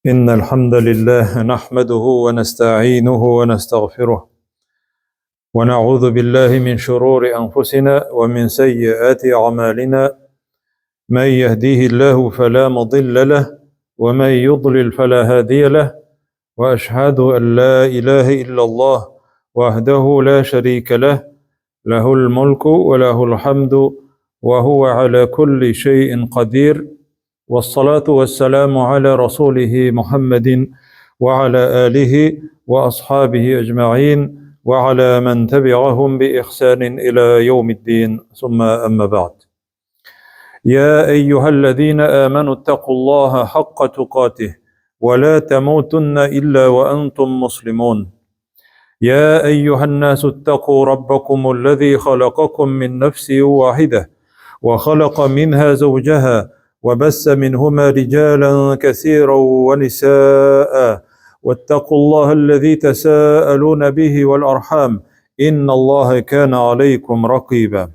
إن الحمد لله نحمده ونستعينه ونستغفره ونعوذ بالله من شرور أنفسنا ومن سيئات أعمالنا، من يهديه الله فلا مضل له ومن يضلل فلا هادي له، وأشهد أن لا إله إلا الله وحده لا شريك له، له الملك وله الحمد وهو على كل شيء قدير، والصلاة والسلام على رسوله محمد وعلى آله وأصحابه أجمعين وعلى من تبعهم بإحسان إلى يوم الدين، ثم أما بعد. يا أيها الذين آمنوا اتقوا الله حق تقاته ولا تموتن إلا وأنتم مسلمون. يا أيها الناس اتقوا ربكم الذي خلقكم من نفس واحدة وخلق منها زوجها وبث منهما رجالا كثيرا ونساء، واتقوا الله الذي تساءلون به والأرحام إن الله كان عليكم رقيبا.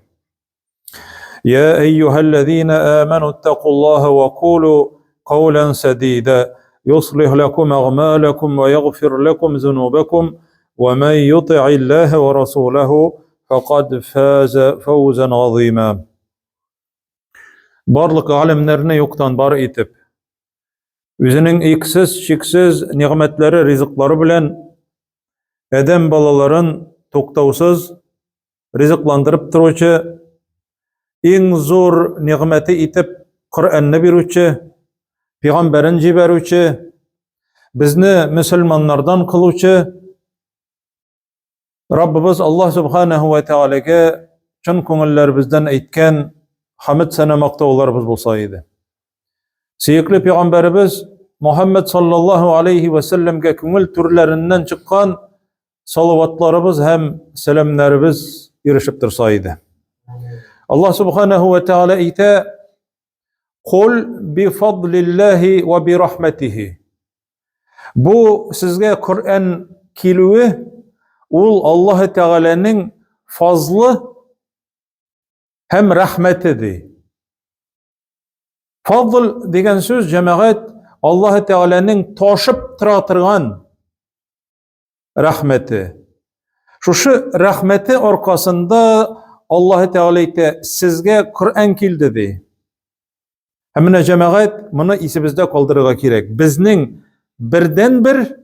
يا أيها الذين آمنوا اتقوا الله وقولوا قولا سديدا يصلح لكم أعمالكم ويغفر لكم ذنوبكم، ومن يطع الله ورسوله فقد فاز فوزا عظيما. Барлык галәмнәрне юктан бар итеп, үзенең иксез, чиксез нигъмәтләре, ризыклары белән адәм балаларын туктаусыз ризыкландырып торучы, иң зур нигъмәте итеп Коръәнне бирүче, пәйгамбәрен җибәрүче, безне мөселманнардан кылучы Раббыбыз Аллаһ Субханаһу ва Таалагә чын күңелләребездән әйткән хамд сәна мактауларыбыз булса иде. Сөекле пәйгамбәребез Мухаммад саллаллаһу алейхи ва сәлләмгә күңел түрләреннән чыккан салаватларыбыз һәм сәламнәребез ирешеп торса иде. Аллаһ Субханаһу ва Тааля әйтә: "Кул би фадлиллаһи ва би рахматихи". Бу сезгә Коръән килүе ул Аллаһ Тәгаләнең фазлы һәм рәхмәте ди. Фазл дигән сүз җәмәгать Аллаһ Тәгаләнең ташып тора торган рәхмәте. Шушы рәхмәте аркасында Аллаһ Тәгалә әйтә, сезгә Коръән килде ди. Һәм менә җәмәгать моны исебездә калдырырга кирәк. Безнең бердән-бер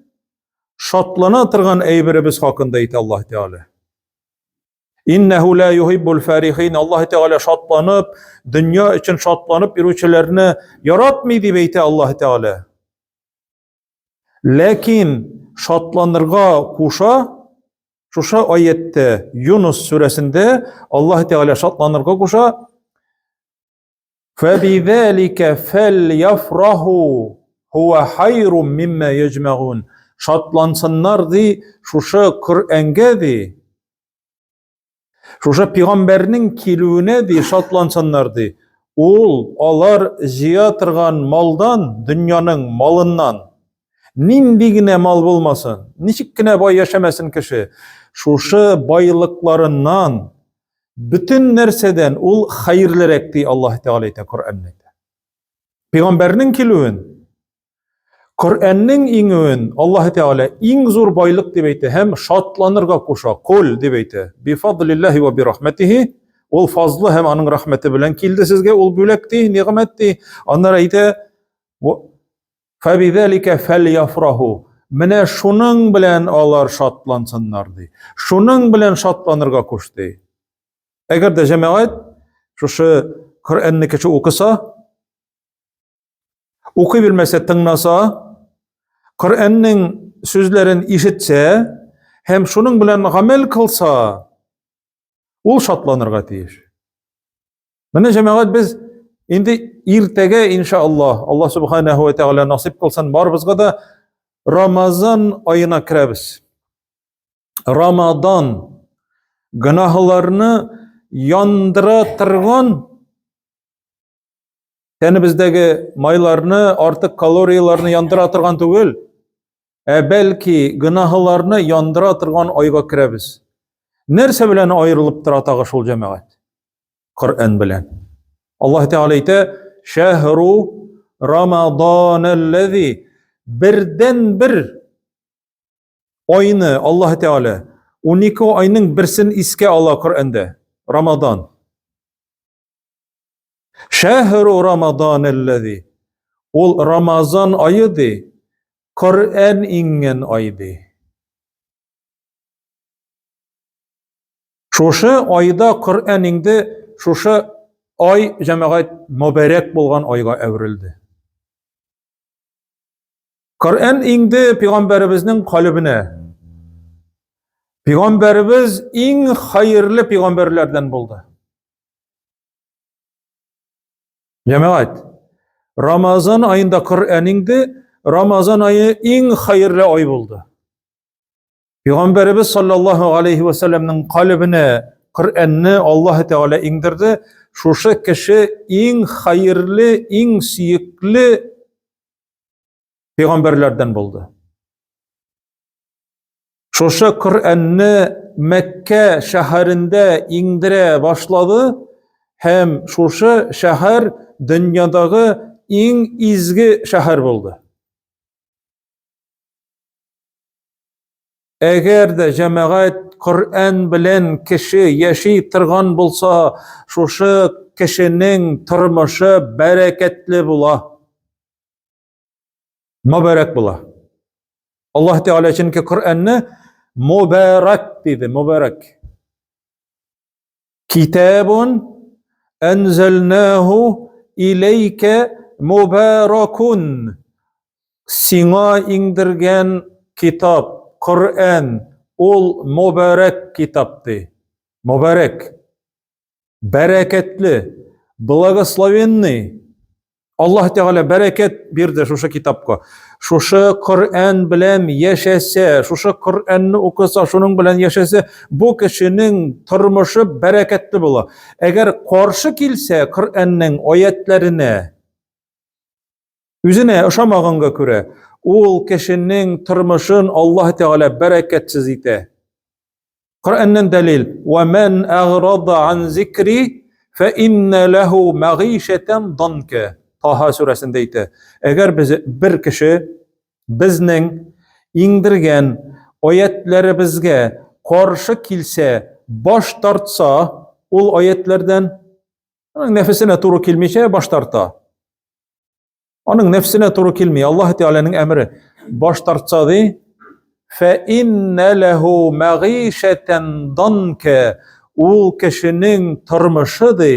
шатлана торган әйберебез хакында әйтә Аллаһ Тәгалә. Иннәһу ла юһиббул фарихин. Аллаһ Тәгалә шатланып, дөнья өчен шатланып йөрүчеләрне яратмый дип әйтә Аллаһ Тәгалә. Ләкин шатланырга куша, шушы аятта Юнус сүрәсендә Аллаһ Тәгалә шатланырга куша. Фәбидәликә фәльяфраху һуа хайрум мимма яҗмәгун. Шатлансыннар ди, шушы Коръәнгә ди. Шушы пәйгамбәрнең килүенә ди, шатлансыннар ди. Ул алар җыя торган малдан, дөньяның малыннан, нинди генә мал булмасын, ничек кенә бай яшәмәсен кеше, шушы байлыкларыннан Бөтен нәрсәдән ул хәерлерәк ди Аллаһ Тәгалә әйтә Коръәндә. Пәйгамбәрнең килүен, Коръәннең иңүен Аллаһ Тәгалә иң зур байлык дип әйтә һәм шатланырга куша. Кул дип әйтә. Би фадлиллаһи ва би рахматихи. Ул фазлы һәм аның рәхмәте белән килде сезгә ул бүләк ди, нигъмәт ди. Аннары әйтә, Фәбидәликә фәльяфраху. Менә шуның белән алар шатлансыннар ди. Шуның белән шатланырга куш ди. Әгәр дә җәмәгать шушы Коръәнне кеше укыса, укый белмәсә тыңласа, Коръәннең сүзләрен ишетсә һәм шуның белән гамәл кылса, ул шатланырга тиеш. Менә җәмәгать без инде иртәгә иншаллаһ Аллаһ субханаһу ва тааля насыйп кылсын барыбызга да Рамазан аена керәбез. Рамадан гөнаһларны яндыра торган тәнебездәге майларны, артык калорияләрне яндыра торган түгел, ә бәлки гөнаһларны яндыра торган айга керәбез. Нәрсә белән аерылып тора тагы шул җәмәгать? Коръән белән. Аллаһ Тәгалә әйтә: "Шәһру Рамадан аллази". Бердән бер айны Аллаһ Тәгалә 12 айның берсен искә ала Коръәндә. Рамадан. Шәһру Рамадан аллази. Ул Рамазан ае ди, Коръән иңгән ай ди. Шушы айда Коръән иңде, шушы ай җәмәгать мөбарәк булган айга әверелде. Коръән иңде пәйгамбәребезнең калебенә. Пәйгамбәребез иң хәерле пәйгамбәрләрдән булды. Җәмәгать, Рамазан аенда Коръән иңде, Рамазан ае иң хәерле ай булды. Пәйгамбәребез саллаллаһу алейхи ва сәлләмнең калебенә Коръәнне Аллаһ Тәгалә иңдерде. Шушы кеше иң хәерле, иң сөекле пәйгамбәрләрдән булды. Шушы Коръәнне Мәккә шәһәрендә иңдерә башлады һәм шушы шәһәр дөньядагы иң изге шәһәр булды. Әгәр дә җәмәгать Коръән белән кеше яши торган булса, шушы кешенең тормышы бәрәкәтле була. Мөбарәк була. Аллаһ Тәгалә чөнки Коръәнне мөбарәк диде, мөбарәк. Китабун әнзәлнәһу иләйкә мөбаракун. Сиңа иңдергән китап, Коръән, ул мөбарәк китап ди. Мөбарәк. Бәрәкәтле, благословенный. Аллаһ Тәгалә бәрәкәт бирде шушы китапка. Шушы Коръән белән яшәсә, шушы Коръәнне укыса, шуның белән яшәсә, бу кешенең тормышы бәрәкәтле була. Әгәр каршы килсә Коръәннең аятләренә, үзенә ошамаганга күрә, ул кешенең тормышын Аллаһ Тәгалә бәрәкәтсез итә. Коръәннән дәлил: "Ва ман аграда ан зикри фа инна лаху магишатан данка." Таһа сүрәсендә әйтә. Әгәр без бер кеше безнең иңдергән аятләребезгә каршы килсә, баш тартса, ул аятләрдән аның нәфесенә туры килмичә баш тарта. Аның нәфсенә туры килми. Аллаһ Тәгаләнең әмере. Баш тартса ди, фә иннә ләһу мәгыйшәтән данка. Ул кешенең тормышы ди,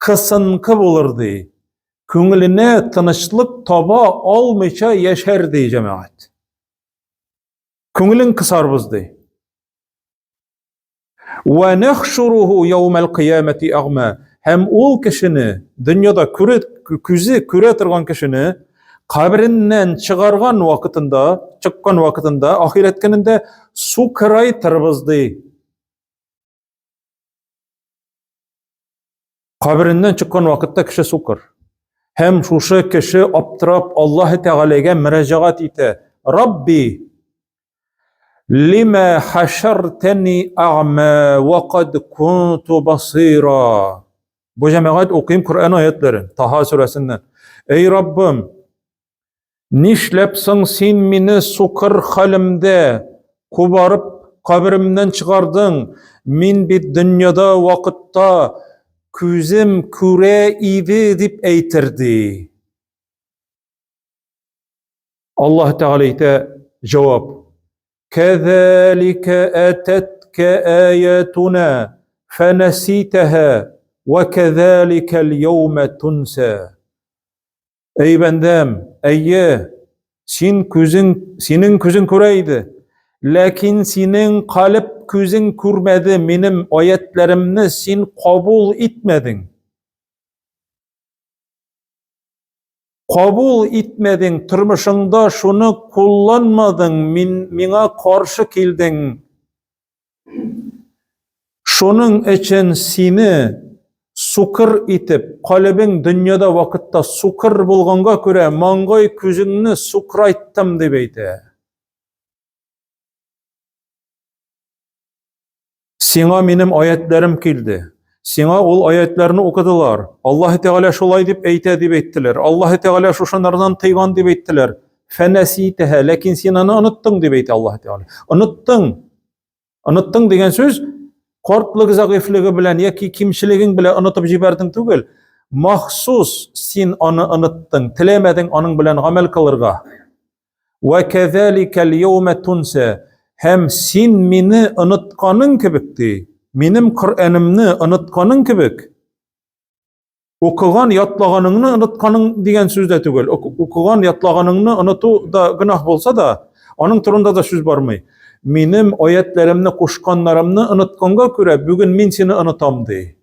кысынкы булыр ди. Күңеленә тынычлык таба алмыйча яшәр ди җәмәгать. Күңелен кысарбыз ди. Вә нахшуруху яумәл кыямәти агма. Һәм ул кешене, дөньяда күрә, күзе күрә торган кешене кабереннән чыгарган вакытында, чыккан вакытында, ахирәт көнендә сукырайтырбыз ди. Кабереннән чыккан вакытта кеше сукыр. Һәм шушы кеше аптырап Аллаһ Тәгаләгә мөрәҗәгать итә. Рабби, лима хашартани a'ма ва кад кунту басира. Бу җәмәгать укыйм Коръән аятларын, Таһа сүрәсеннән. Эй Раббым, Нишләп соң син мине сукыр хәлемдә кубарып каберемнән чыгардың? Мин бит дөньяда вакытта күзем күрә иде, дип әйтер ди. Аллаһ Тәгалә әйтә җавап. Кәзәликә әтәткә аятуна фәнәситәһә вә кәзәликәл яумә тунсә. Әй бәндәм, әйе, син күзең, синең күзең күрә иде. Ләкин синең калеб күзең күрмәде, минем аятларымны син кабул итмәдең. Кабул итмәдең, тормышыңда шуны кулланмадың, мин миңа каршы килдең. Шуның өчен сине сукыр итеп, калебең дөньяда вакытта сукыр булганга күрә, маңгай күзеңне сукырайттым, дип әйтә. Сиңа минем аятларым килде. Сиңа ул аятларны укыдылар. Аллаһ Тәгалә шулай дип әйтә дип әйттеләр. Аллаһ Тәгалә шушынардан тыйган дип әйттеләр. Фәнәситәһә, ләкин син аны оныттың дип әйтә Аллаһ Тәгалә. Оныттың. Оныттың дигән сүз картлык зәгыйфьлеге белән яки кимчелегең белән онытып җибәрдең түгел. Махсус син аны оныттың, теләмәдең аның белән гамәл кылырга. Вә кәзәликәл яумә тунсә. Һәм син мине онытканың кебек ди. Минем Коръәнемне онытканың кебек. Укыган, ятлаганыңны онытканың дигән сүз дә түгел. Укыган, ятлаганыңны оныту да гөнаһ булса да, аның турында да сүз бармый. Минем аятләремне, кушканнарымны онытканга күрә, бүген мин сине онытам, ди.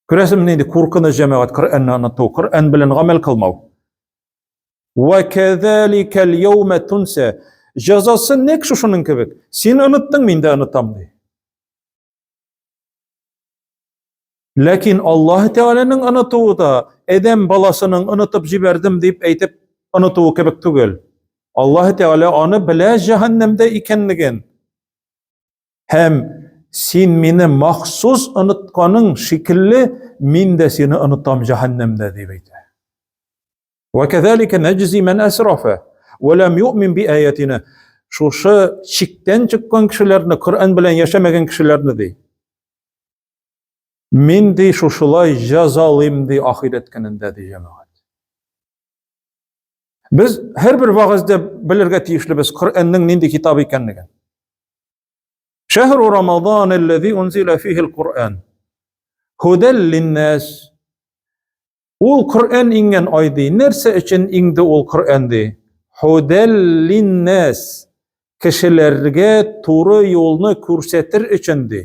Күрәсеңме, нинди куркыныч җәмәгать Коръәнне оныту, Коръән белән гамәл кылмау. Вә кәзәликәл яумә тунсә. Җәзасы нәкъ шушының кебек. Син оныттың, мин дә онытам, ди. Ләкин Аллаһ Тәгаләнең онытуы да адәм баласының онытып җибәрдем дип әйтеп онытуы кебек түгел. Аллаһ Тәгалә аны белә җәһәннәмдә икәнлеген. Һәм син мине махсус онытканың шикелле, мин дә сине онытам җәһәннәмдә дип әйтә. Вә кәзәликә нәҗзи мән әсрафә вә ләм юъмин би аятина. Шушы чиктән чыккан кешеләрне, Коръән белән яшәмәгән кешеләрне ди. Мин ди шушылай җәзалыйм ди ахирәт көнендә ди җәмәгать. Без һәрбер вагазда белергә тиешлебез Коръәннең нинди китап икәнлеген. Шәһру Рамадан аллази унзила фихи ал-Куръан. Һудал линнас. Ул Коръән иңгән ай ди. Нәрсә өчен иңде ул Коръән ди? Һудәл-линнәс. Кешеләргә туры юлны күрсәтер өчен ди.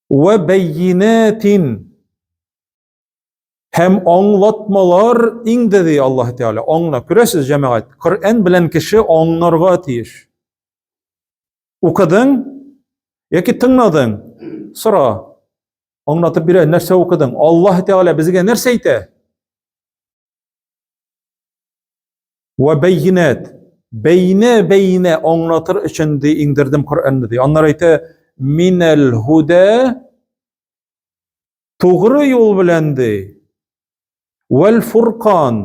Вә бәйинәтин. Һәм аңлатмалар иңде ди Аллаһ Тәгалә. Аңла. Күрәсез, җәмәгать, Коръән белән кеше аңларга тиеш. Укыдың яки тыңладың, сора. Аңлатып бирә, нәрсә укыдың? Аллаһ Тәгалә безгә нәрсә әйтә? Вә бәйинәт. Бәйнә бәйнә аңлатыр өчен ди иңдердем Коръәнне ди. Аннары әйтә, минәл һудә тугры юл белән ди. Вәл фуркан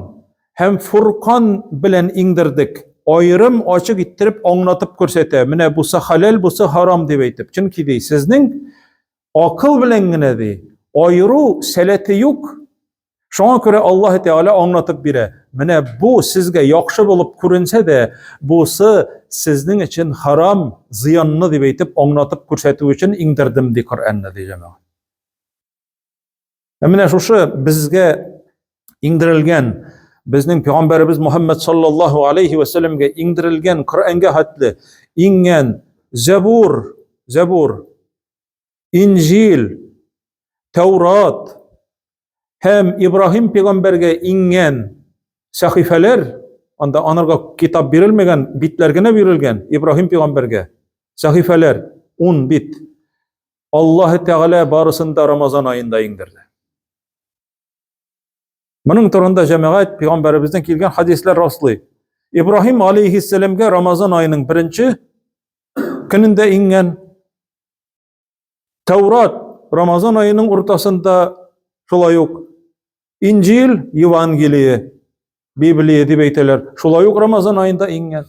һәм фуркан белән иңдердек. Аерым ачык иттереп аңлатып күрсәтә. Менә бусы хәләл, бусы харам дип әйтеп. Чөнки ди, сезнең акыл белән генә ди, аеру сәләте юк. Шуңа күрә Аллаһ Тәгалә аңлатып бирә. Менә бу сезгә яхшы булып күренсә дә, бусы сезнең өчен харам, зыянлы дип әйтеп аңлатып күрсәтү өчен иңдердем ди Коръәнне ди җәмәгать. Ә менә шушы безгә иңдерелгән, безнең пәйгамбәребез Мухаммад саллаллаһу алейхи ва сәлләмгә иңдерелгән Коръәнгә хәтле иңгән Зәбур, Зәбур, Инҗил, Тәурат һәм Ибраһим пәйгамбәргә иңгән сәхифәләр, анда анарга китап бирелмәгән, битләр генә бирелгән Ибраһим пәйгамбәргә. Сәхифәләр 10 бит. Аллаһ Тәгалә барысын да Рамазан аенда иңдерде. Моның турында җәмәгать пәйгамбәребездән килгән хадисләр раслый. Ибраһим алейхиссәламгә Рамазан аеның беренче көнендә иңгән. Тәурат Рамазан аеның уртасында шулай ук Инҗил, Евангелие, Библия дип әйтәләр. Шулай ук Рамазан аенда иңгән.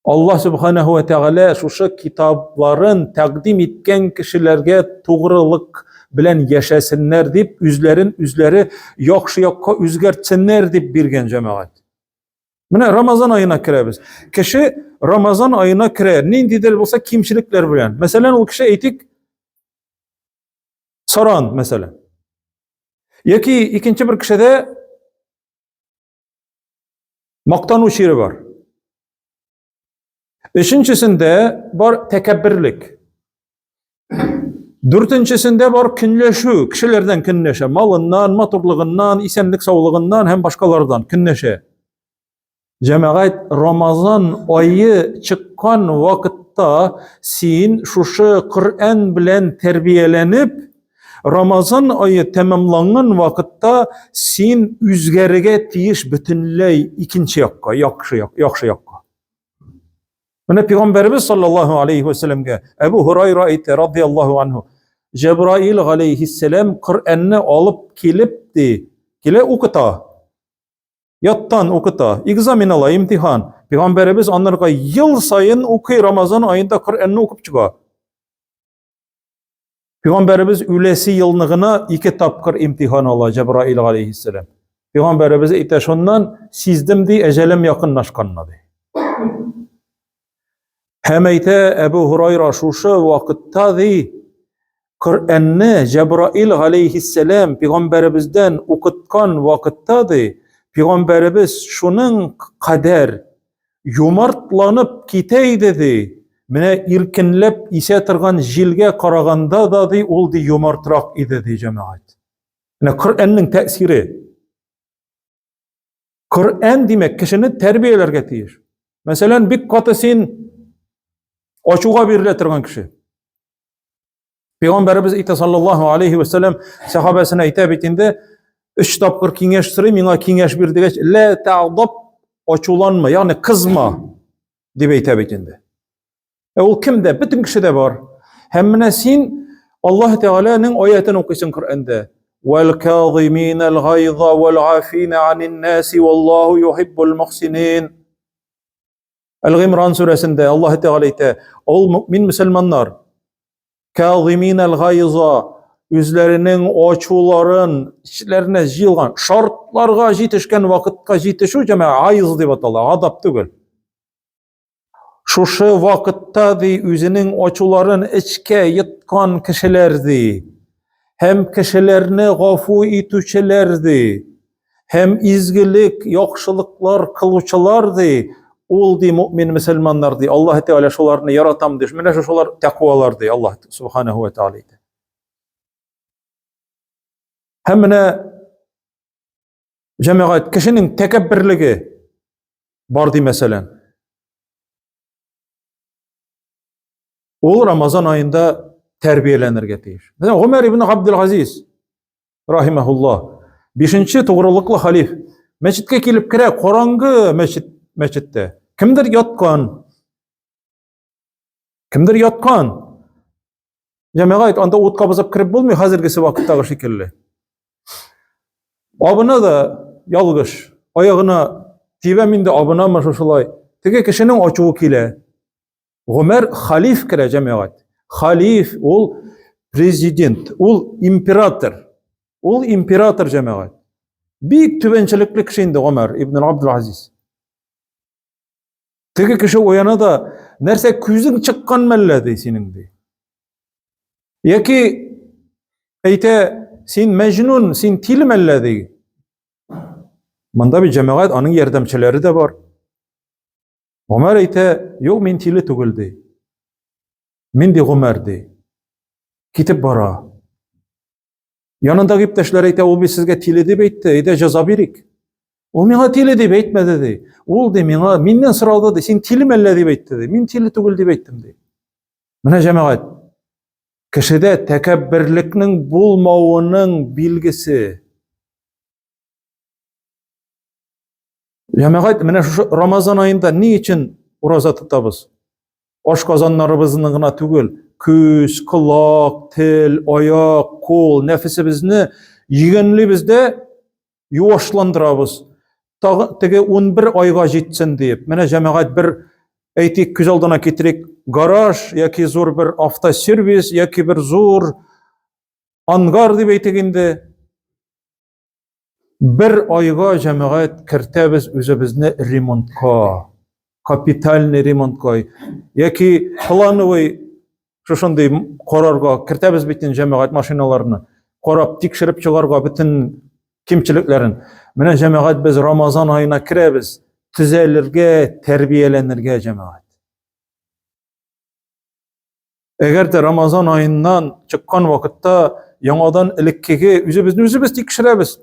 Аллаһ Субханаһу ва Тәгалә шушы китапларын тәкъдим иткән кешеләргә тугрылык белән яшәсеннәр дип, үзләрен үзләре яхшы якка үзгәртсеннәр дип биргән җәмәгать. Менә Рамазан аена керәбез. Кеше Рамазан аена керә, ниндидер булса кимчелекләр белән. Мәсәлән, ул кеше әйтик, саран, мәсәлән. Яки икенче бер кешедә Мактану чире бар. Өченчесендә бар тәкәбберлек. Дүртенчесендә бар көнләшү, кешеләрдән көнләшә, малыннан, матурлыгыннан, исәнлек саулыгыннан һәм башкалардан көнләшә. Җәмәгать Рамазан ае чыккан вакытта син шушы Коръән белән тәрбияләнеп, Рамазан ае тәмамланган вакытта син үзгәрергә тиеш бөтенләй икенче якка, яхшы як, яхшы якка. Менә пәйгамбәребез саллаллаһу алейхи ва сәлләмгә Әбу Һурайра әйтә радияллаһу анһу. Җәбраил алейхиссәлам Коръәнне алып килеп ди, килә укыта. Яттан укыта, экзамен ала, имтихан. Пәйгамбәребез анарга ел саен укый, Рамазан аенда Коръәнне укып чыга. Пәйгамбәребез үләсе елны гына ике тапкыр имтихан ала Җәбраил галәйһиссәлам. Пәйгамбәребез әйтә, шуннан сиздем ди, әҗәлем якынлашканны ди. Һәм әйтә Әбу Һурайра шушы вакытта ди, Коръәнне Җәбраил галәйһиссәлам пәйгамбәребездән укыткан вакытта ди, пәйгамбәребез шуның кадәр юмартланып китә иде ди. Менә иркенләп исә торган җилгә караганда да ди, ул ди юмартрак иде ди җәмәгать. Менә Коръәннең тәэсире. Коръән димәк кешене тәрбияләргә тиеш. Мәсәлән, бик каты син ачуга бирелә торган кеше. Пәйгамбәребез әйтә саллаллаһу алейхи ва сәлләм сәхабәсенә әйтә бит инде, өч тапкыр киңәш сорый, миңа киңәш бир дигәч, ла тәгъдаб, ачуланма, ягъни кызма дип әйтә бит инде. Ә ул кемдә? Бөтен кешедә бар. Һәм менә син Аллаһ Тәгаләнең аятын укыйсың Коръәндә. Вәл казиминал гайза вәл афина анин наси валлаһу юхиббул мухсинин. Әл-Гыймран сүрәсендә Аллаһ Тәгалә әйтә, ул мөмин мөселманнар казимин аль-гайза үзләренең ачуларын эчләренә җыелган шартларга җитешкән вакытка җитешү җәмәгать айз дип атала, гадап түгел. Шушы вакытта ди үзенең ачуларын эчкә йоткан кешеләр ди. Һәм кешеләрне гафу итүчеләр ди. Һәм изгелек, яхшылыклар кылучылар ди, ул ди мөмин мөселманнар ди. Аллаһ Тәгалә шуларны яратам ди. Менә шулар тәкъвалар ди Аллаһ субханаһу ва тәгалә әйтә. Һәм менә җәмәгать кешенең тәкәбберлеге бар ди мәсәлән. Ул Рамазан аенда тәрбияләнергә тиеш. Менә Гомәр ибн Габдул-Газиз рахимахулла, бишенче тугрылыклы халиф, мәчеткә килеп керә, караңгы мәчет, мәчеттә. Кемдер яткан. Кемдер яткан. Җәмәгать, анда ут кабызып кереп булмый хәзергесе вакыттагы шикелле. Абына да ялгыш. Аягына тибәм инде, абынамы шушылай. Теге кешенең ачуы килә. Гомәр халиф керә җәмәгать. Халиф ул президент, ул император. Ул император җәмәгать. Бик түбәнчелекле кеше инде Гомәр ибн Абдул-Азиз. Теге кеше уяна да, нәрсә күзең чыккан мәллә ди синең ди. Яки әйтә, син мәҗнун, син тиле мәллә ди. Монда бит җәмәгать аның ярдәмчеләре дә бар. Гомәр әйтә, юк, мин тиле түгел, ди. Мин ди Гомәр, ди. Китеп бара. Янындагы иптәшләр әйтә, ул бит сезгә тиле дип әйтте, әйдә җәза бирик. Ул миңа тиле дип әйтмәде, ди. Ул ди миңа миннән сорады, ди, син тиле мәллә дип әйтте, ди. Мин тиле түгел дип әйттем, ди. Менә җәмәгать, кешедә тәкәбберлекнең булмавының билгесе. Җәмәгать, менә шушы Рамазан аенда ни өчен ураза тотабыз? Аш казаннарыбызны гына түгел, күз, колак, тел, аяк, кул, нәфесебезне йөгәнлибез дә юашландырабыз. Тагы теге 11 айга җитсен диеп. Менә җәмәгать бер әйтик, күз алдына китерик, гараж яки зур бер автосервис яки бер зур ангар дип әйтик инде. Бер айга җәмәгать кертәбез үзебезне ремонтка, капитальный ремонтка яки плановый шушындый карарга кертәбез бит инде җәмәгать машиналарны. Карап, тикшереп чыгарга бөтен кимчелекләрен. Менә җәмәгать без Рамазан аена керәбез, төзәлергә, тәрбияләнергә җәмәгать. Әгәр дә Рамазан аеннан чыккан вакытта яңадан элеккеге үзебезне үзебез тикшерәбез.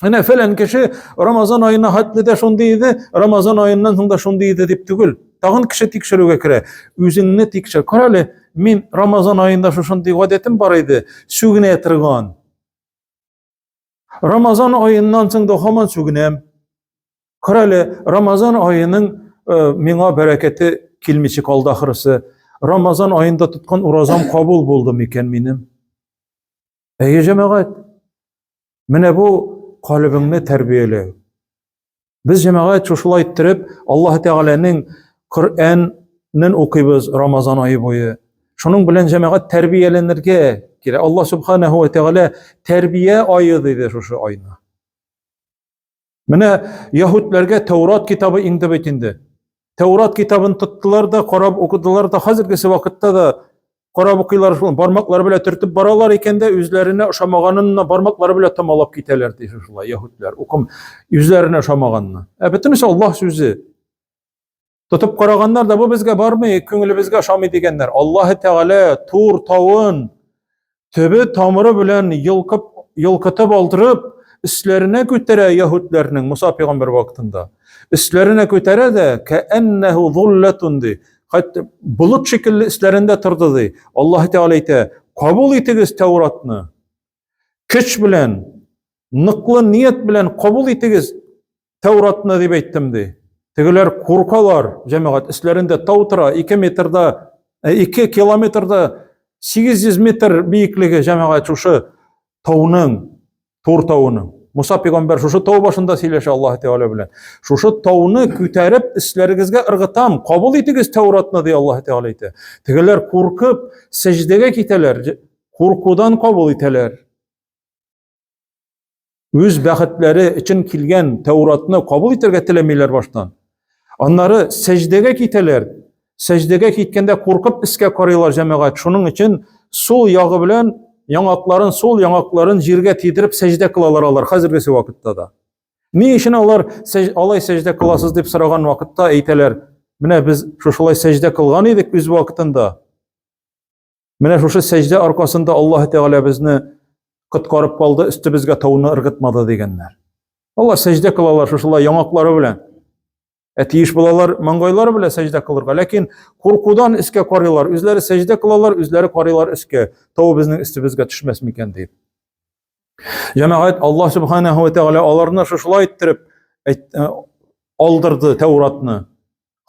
Менә фәлән кеше Рамазан аена хәтле дә шундый иде, Рамазан аеннан соң да шундый иде дип түгел. Тагын кеше тикшерүгә керә. Үзеңне тикшер. Кара әле, мин Рамазан аенда шушындый гадәтем бар иде, сүгенә торган. Рамазан аеннан соң да һаман сүгенәм. Кара әле, Рамазан аеның э, миңа бәрәкәте килмичә калды ахрысы. Рамазан аенда тоткан уразам кабул булды микән минем? Әйе, җәмәгать. Менә бу калебеңне тәрбияләү. Без җәмәгать шушылай иттереп Аллаһ Тәгаләнең Коръәнен укыйбыз Рамазан ае буе. Шуның белән җәмәгать тәрбияләнергә кирәк. Аллаһ Субханаһу ва Тәгалә тәрбия ае диде шушы айны. Менә яһүдләргә Тәурат китабы иңде бит инде. Тәурат китабын тоттылар да, карап укыдылар да, хәзергесе вакытта да карап укыйлар шул, бармаклары белән төртеп баралар икән дә, үзләренә ошамаганын бармаклары белән томалап китәләр ди шулай яһүдләр. Укым үзләренә ошамаганны. Ә бөтенесе Аллаһ сүзе. Тотып караганнар да бу безгә бармый, күңелебезгә ошамый дигәннәр. Аллаһ Тәгалә Тур тавын төбе тамыры белән йолкып, йолкытып алдырып, өсләренә күтәрә яһүдләрнең Муса пәйгамбәр вакытында. Өсләренә күтәрә дә, кәәннәһу зуллатун ди. Хәтта болыт шикелле өсләрендә торды ди. Аллаһ Тәгалә әйтә, кабул итегез Тәуратны. Көч белән, ныклы ният белән кабул итегез Тәуратны дип әйттем ди. Тегеләр куркалар, җәмәгать, өсләрендә тау тора, 2 метрда, 2 километрда 800 метр биеклеге җәмәгать шушы тауның, Тур тавының. Муса пәйгамбәр шушы тау башында сөйләшә Аллаһ Тәгалә белән. Шушы тауны күтәреп өсләрегезгә ыргытам, кабул итегез Тәуратны ди Аллаһ Тәгалә әйтә. Тегеләр куркып сәҗдәгә китәләр, куркудан кабул итәләр. Үз бәхетләре өчен килгән Тәуратны кабул итәргә теләмиләр баштан. Аннары сәҗдәгә китәләр. Сәҗдәгә киткәндә куркып өскә карыйлар җәмәгать. Шуның өчен сул ягы белән яңакларын, сул яңакларын җиргә тидереп сәҗдә кылалар алар хәзергесе вакытта да. Ни өчен алар алай сәҗдә кыласыз дип сораган вакытта әйтәләр, менә без шушылай сәҗдә кылган идек үз вакытында. Менә шушы сәҗдә аркасында Аллаһ Тәгалә безне коткарып калды, өстебезгә тауны ыргытмады дигәннәр. Алар сәҗдә кылалар шушылай яңаклары белән. Ә тиеш булалар маңгайлары белән сәҗдә кылырга, ләкин куркудан өскә карыйлар. Үзләре сәҗдә кылалар, үзләре карыйлар өскә. Тау безнең өстебезгә төшмәс микән дип. Җәмәгать Аллаһ субханаһу ва тәгалә аларны шушылай иттереп алдырды Тәуратны.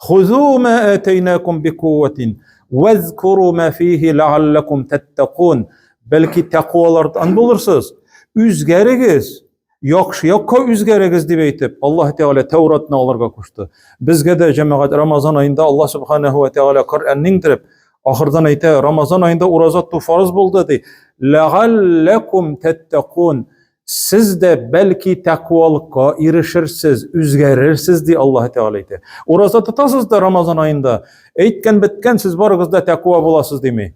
Хузу ма атайнакум бикувватин вазкуру ма фихи лааллакум таттакун. Бәлки тәкъвалардан булырсыз. Үзгәрегез, яхшы якка үзгәрегез дип әйтеп, Аллаһ Тәгалә Тәуратны алырга кушты. Безгә дә җәмәгать Рамазан аенда Аллаһ субханаһу ва тәгалә Коръәнне иңдереп, ахырдан әйтә, Рамазан аенда ураза тоту фарыз булды ди. Лааллакум таттакун. Сез дә бәлки тәкъвалыкка ирешерсез, үзгәрерсез, ди Аллаһ Тәгалә әйтә. Ураза тотасыз да Рамазан аенда, әйткән беткән, сез барыгыз да тәкъва буласыз дими.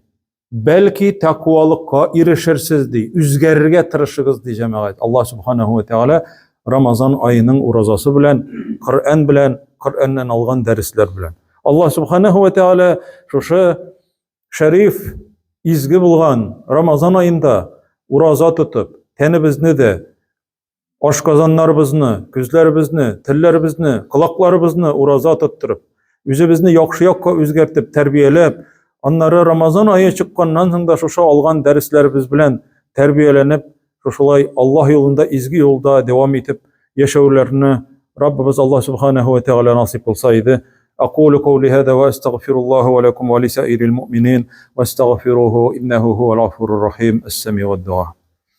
Бәлки тәкъвалыкка ирешерсез ди, үзгәрергә тырышыгыз ди җәмәгать. Аллаһ субханаһу ва тәгалә Рамазан аеның уразасы белән, Коръән белән, Коръәннән алган дәресләр белән. Аллаһ субханаһу ва тәгалә шушы Шәриф, изге булган Рамазан аенда ураза тотып, тәнебезне дә, ашказаннарыбызны, күзләребезне, телләребезне, колакларыбызны ураза тоттырып, үзебезне яхшы якка үзгәртеп, тәрбияләп, аннары Рамазан ае чыкканнан соң да шушы алган дәресләребез белән тәрбияләнеп, Шушылай Аллаһ юлында изге юлда дәвам итеп яшәүләрне Раббыбыз Аллаһ субханаһу ва тәгалә насыйп кылса иде. Акулу каули һада ва астагфируллаһа ва лакум ва лисаирил муъминин вастагфируһу иннаһу һувал гафурур рахим. Ас-самиуд дуа.